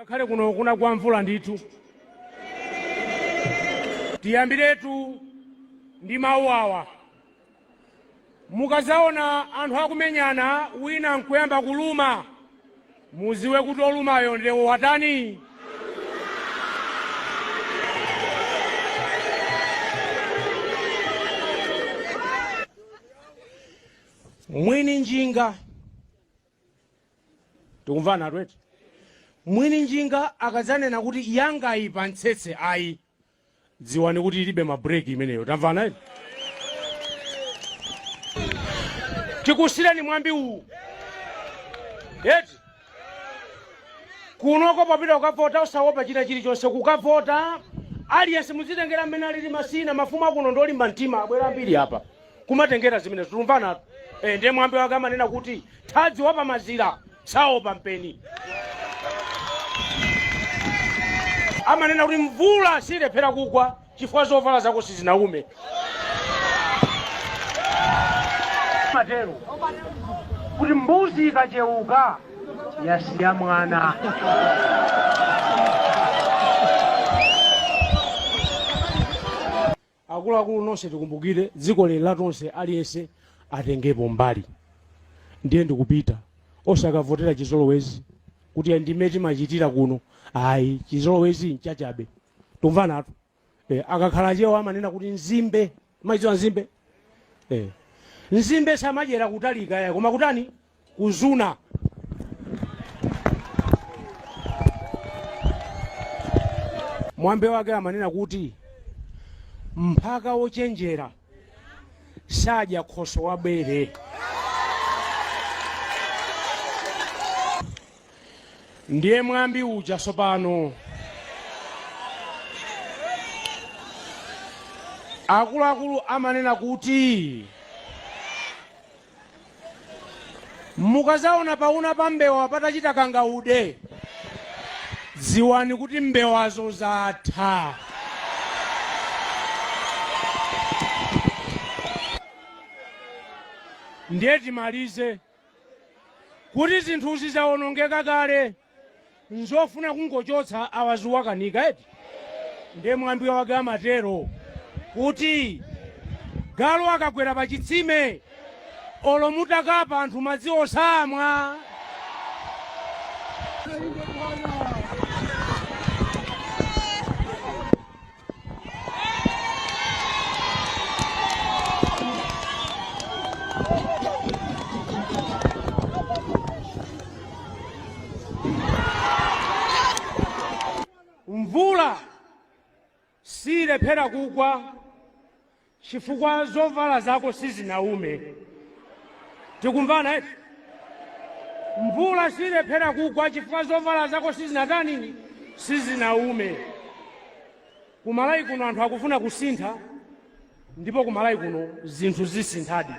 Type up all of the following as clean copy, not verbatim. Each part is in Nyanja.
Ngakhale kuno kunagwa mvula ndithu. Tiyambiretu ndi mawu awa. Mukazaona anthu akumenyana wina nkuyamba kuluma, muziwe kuti olumayo ndiye watani. Mwini njinga, tikumvana eti? Mwini njinga akadzanena kuti yangayi pa mtsetse ayi, dziwani kuti ilibe mabreki imeneyo. Tamvana eti? Tikusireni mwambi uwu eti. Kunoko popita kukavota usawopa china chilichonse. Kukavota aliyense muzitengera mmene alili masina. Mafumu akuno ndolimba mtima, abwera ambiri apa kumatengera zimenezo. Tikumvanatu? E, ndiye mwambi wake amanena kuti thadzi wa pamazira saopa mpeni. Amanena kuti mvula silephera kugwa chifukwa zovala zako sizinaume. Matero kuti mbuzi ikacheuka yasiya mwana. Akuluakulu nonse tikumbukire dziko lili la tonse, aliyense atengepo mbali. Ndiye ndikupita osakavotera chizolowezi kuti ndime timachitira kuno, ayi, chizolowezi nchachabe. Tumvanatu? E, akakhala Chewa amanena kuti nzimbe, maidziwa nzimbe? E, nzimbe samadyera kutalika ya, koma kutani? Kuzuna. Mwambi wake amanena kuti mphaka wochenjera sadya khoso wa bere. Ndiye mwambi uja sopano. Akuluakulu amanena kuti mukazaona pauna pa mbewa patachita kangaude, dziwani kuti mbewazo zatha. Ndiye timalize kuti zinthuzi zawonongeka kale, nzofuna kungochotsa awazuwakanika eti. Ndiye mwambi wake amatero kuti galu akagwera pa chitsime olo mutakapa anthu madzi osamwa. Mvula silephera kugwa chifukwa zovala zako sizinaume. Tikumvana eti? Mvula silephera kugwa chifukwa zovala zako sizinatani, sizinaume. Kumalawi kuno anthu akufuna kusintha, ndipo kumalawi kuno zinthu zisinthadi.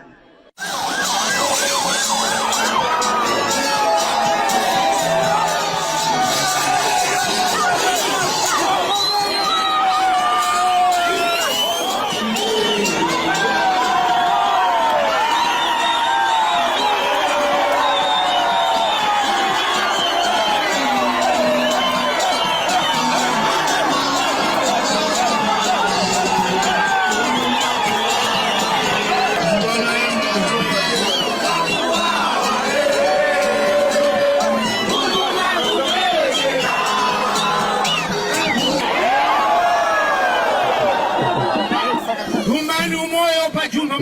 Tumbani umoyo pajumba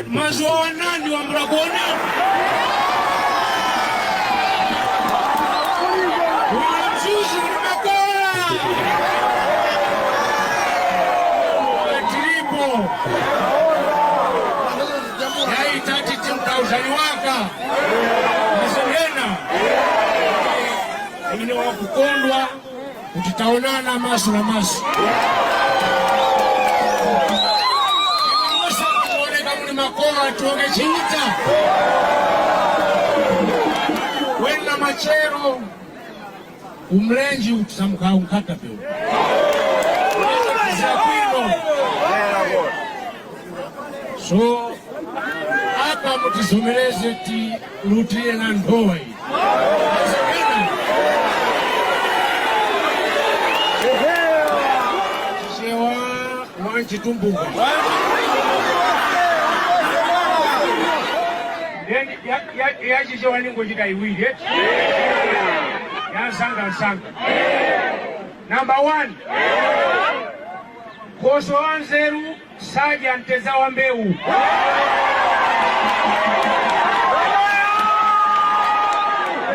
mazuwa wanandi wambura kuona Mzuzu uli makola tilipo yaitati timkauzaliwaka mazengena ine wakukondwa kuti taonana maso na maso. Kuoneka muli makola tionge chiuta wena machero umlenji utisamuka unkata peu kwino so apa mutizomereze tilutire na nthowa iyi. Mchitumbuka. Then yachichewa ningochita iwiri, eh? Ya msangamsanga. Number one, khoswe wa nzeru sadya mtedza wa mbewu.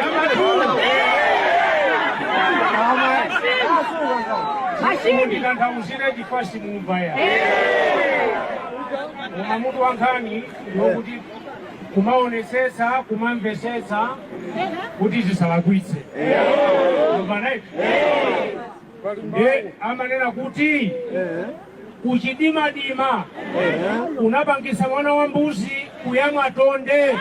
Number two, munditanthauzire chifukwa simumva ya koma mutu wa nkhani ndiwokuti kumaonetsetsa, kumamvetsetsa kuti zisalakwitse. Mvanayi nde amanena kuti kuchidimadima kunapangisa mwana wa mbuzi kuyamwa tonde.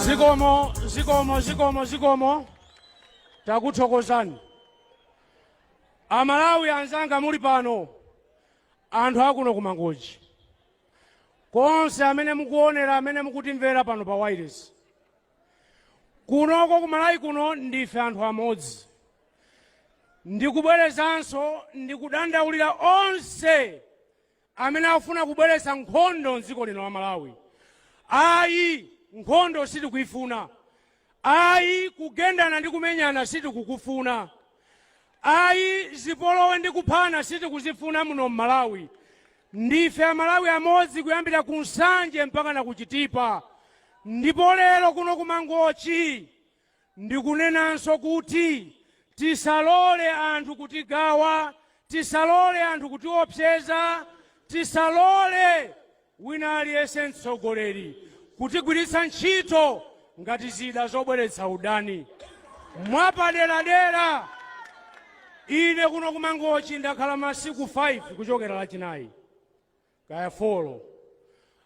Zikomo, zikomo, zikomo, zikomo, takuthokozani. Amalawi anzanga muli pano, anthu akuno kumangochi konse amene mukuonera, amene mukutimvera pano pa wireless kunoko kumalawi kuno, ndife anthu amodzi. Ndikubwerezanso, ndikudandaulira onse amene akufuna kubweretsa nkhondo mdziko lino la Malawi. Ayi, nkhondo sitikuifuna. Ayi, kugendana ndi kumenyana sitikukufuna. Ayi, zipolowe ndi kuphana sitikuzifuna muno m'Malawi. Ndife Amalawi amodzi kuyambira ku Nsanje mpaka na ku Chitipa. Ndipo lero kuno ku Mangochi ndikunenanso kuti tisalole anthu kutigawa, tisalole anthu kutiopseza, tisalole wina aliyense mtsogoleri kutigwiritsa ntchito ngati zida zobweretsa udani. Mwapaderadera, ine kuno kumangochi ndakhala masiku 5 kuchokera Lachinayi, kaya 4,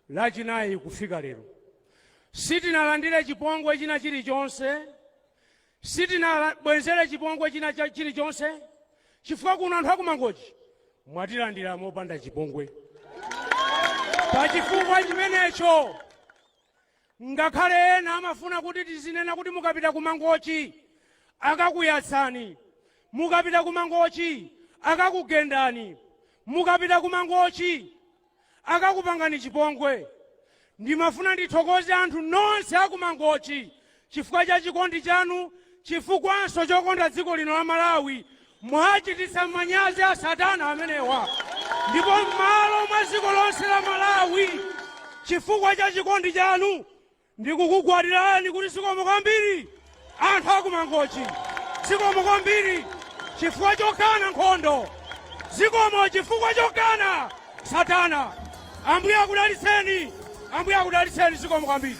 Lachinayi kufika lero. Sitinalandire chipongwe china chilichonse, sitinabwenzere chipongwe china chilichonse, chifukwa kuno anthu akumangochi mwatilandira mopanda chipongwe. Pachifukwa chimenecho, ngakhale ena amafuna kuti tizinena kuti mukapita kumangochi akakuyatsani, mukapita kumangochi akakugendani, mukapita kumangochi akakupangani chipongwe, ndimafuna ndithokoze anthu nonse akumangochi chifukwa cha chikondi chanu, chifukwanso chokonda dziko lino la Malawi. Mwachititsa manyazi a satana amenewa, ndipo m'malo mwa dziko lonse la Malawi, chifukwa cha chikondi chanu, ndikukugwadirani kuti zikomo kwambiri anthu akumangochi, zikomo kwambiri chifukwa chokana nkhondo, zikomo chifukwa chokana satana. Ambuye akudalitseni, Ambuye akudalitseni, zikomo kwambiri.